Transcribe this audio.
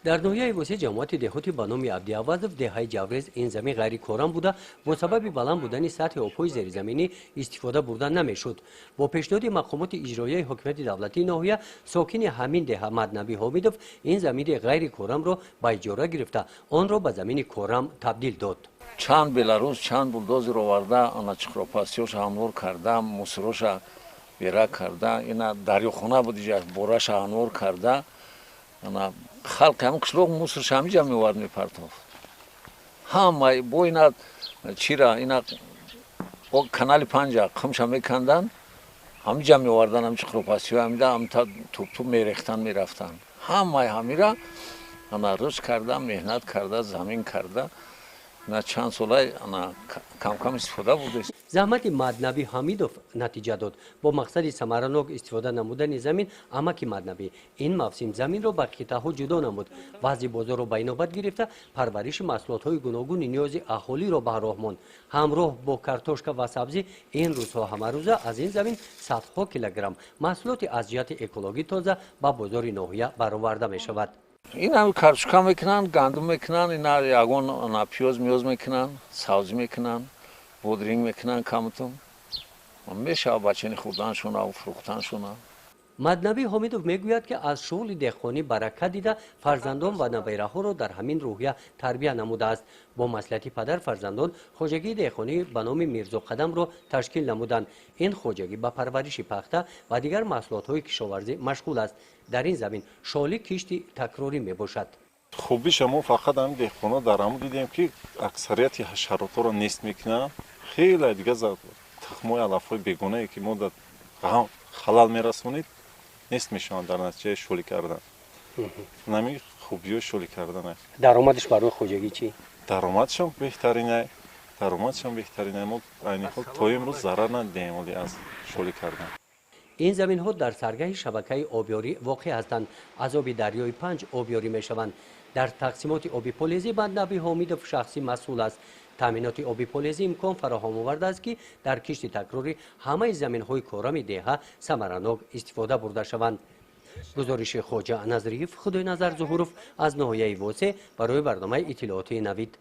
Дар ноҳияи Восеъ, ҷамоати деҳоти ба номи Абдиавазов, деҳаи Ҷаврез, ин замин ғайрикорам буда, бо сабаби баланд будани сатҳи обҳои зеризаминӣ истифода бурда намешуд. Бо пешниҳоди мақомоти иҷроияи ҳокимияти давлатии ноҳия, сокини ҳамин деҳа Маднаби Ҳомидов ин замини ғайрикорамро ба иҷора гирифта, онро ба замини корам табдил дод. Чанд беларус, чанд булдозер оварда, ана чиқропастиёша ҳамвор карда, мусороша бера карда, ина дарёхона буд, иҷа бораша ҳамвор карда. Ана халқи ҳамин қишлоқ мусорша ҳамиҷа меовард, мепартофт. Ҳама бо ина чира, ина канали панҷа қумша мекандан, ҳамиҷа меовардан, ҳами чиқропастиҳо ҳамида ҳамта туптуп мерехтан, мерафтан. Ҳамаи ҳамира ана рӯз карда, меҳнат карда, замин карда, на чанд солай ана камкам истифода бурдест. Заҳмати Маднаби Ҳамидов натиҷа дод. Бо мақсади самаранок истифода намудани замин, амаки Маднабӣ ин мавсим заминро ба қитъаҳо ҷудо намуд. Вазъи бозорро ба инобат гирифта, парвариши маҳсулотҳои гуногуни ниёзи аҳолиро ба роҳ монд. Ҳамроҳ бо картошка ва сабзӣ, ин рӯзҳо ҳамарӯза аз ин замин садҳо килограмм маҳсулоти аз ҷиҳати экологӣ тоза ба бозори ноҳия бароварда мешавад. Ин ҳами картошка мекунанд, гандум мекунанд, ина ягон ана пиёз миёз мекунанд, сабзӣ мекунанд, бодринг мекунанд. Камтум мешава бачани хӯрданшона, фурӯхтаншона. Маднабӣ Ҳомидов мегӯяд, ки аз шуғли деҳқонӣ баракат дида, фарзандон ва набераҳоро дар ҳамин рӯҳия тарбия намудааст. Бо маслиҳати падар, фарзандон хоҷагии деҳқонӣ ба номи Мирзоқадамро ташкил намуданд. Ин хоҷагӣ ба парвариши пахта ва дигар маҳсулотҳои кишоварзӣ машғул аст. Дар ин замин шоли кишти такрорӣ мебошад. Хубиша мо фақат ҳамин деҳқонҳо дар ҳамон дидем, ки аксарияти ҳашаротҳоро нест мекунанд. Хеле дига тухмҳои алафҳои бегонае, ки мо дар халал мерасонид, нест мешаванд дар натиҷаи шолӣ кардан. Нами хубиҳои шолӣ кардан аст. Даромадаш барои хоҷагӣ чӣ? Даромадшам беҳтаринай, даромадшам беҳтаринай. Мо айни ҳол то имрӯз зарар надидем оли аз шолӣ кардан. Ин заминҳо дар саргаҳи шабакаи обёрӣ воқеъ ҳастанд. Аз оби дарёи Панҷ обёрӣ мешаванд. Дар тақсимоти оби полезӣ Маднаби Ҳомидов шахсӣ масъул аст. Таъминоти оби полезӣ имкон фароҳам овардааст, ки дар кишти такрорӣ ҳамаи заминҳои корами деҳа самаранок истифода бурда шаванд. Гузориши Хоҷа Назриев, Худойназар Зуҳуров аз ноҳияи Восеъ барои барномаи иттилоотии Навид.